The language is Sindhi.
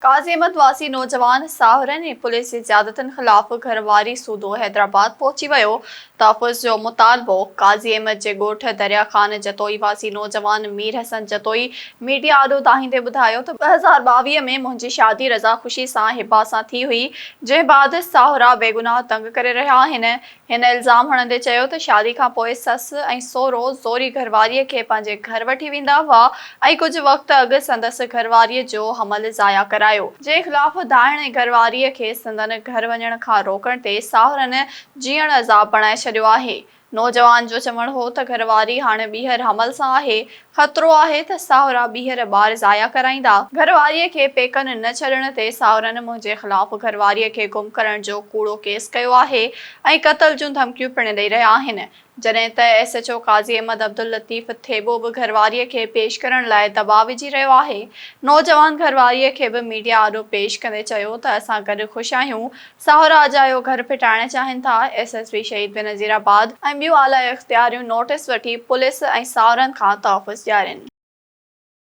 قاضي احمد واسي نوجوان ساهرن ۽ پوليس جي زيادتين خلاف گهر واري سوڌو حيدرآباد پهچي ويو، تحفظ جو مطالبو، قاضي احمد جي ڳوٺ دريا خان جتوئي واسي نوجوان مير حسن جتوئي ميڊيا آڏو دانهيندي ٻڌايو ته 2022 ۾ منهنجي شادي رضا خوشي سان هبا سان ٿي هئي جنهن بعد ساهرا بيگناهه تنگ ڪري رهيا آهن، هن الزام هڻندي چيو ته شادي کان پوء سس ۽ سهرو زوري گهرواريء کي پنهنجي گهر وٺي ويندا هئا ۽ ڪجهه وقت اڳ سندس گهرواريء جو حمل ضايع ڪرايو، جنهن خلاف دانهڻ ۽ گهرواريء کي سندن گهر وڃڻ کان روڪڻ تي ساهرن جيئڻ عذاب بڻائي ڇڏيو آهي. نوجوان جو چوڻ هو ته گهرواري هاڻ ٻيهر حمل سان آهي، خطرو آهي ته ساهرا ٻيهر ٻار ضايع ڪرائيندا، گهرواريء کي پيڪن نه ڇڏڻ تي ساهرن منهنجي خلاف گهرواريء کي گم ڪرڻ جو ڪوڙو ڪيس ڪيو آهي ۽ قتل جون ڌمڪيون پڻ ڏئي رهيا آهن، جڏهن ته S H O Qazi Ahmed Abdul Latif Thebo به گهرواريء کي پيش ڪرڻ لاء دٻاء وجهي رهيو آهي، نوجوان گهرواريء کي به ميڊيا آڏو پيش ڪندي چيو ته اسان گڏ خوش آهيون، ساهرا اجايو گهر ڦٽائڻ چاهين ٿا، S S P Shaheed Benazirabad ۽ ٻيون اعليٰ اختياريون نوٽيس وٺي پوليس ۽ ساهرن کان تحفظ ڏيارين.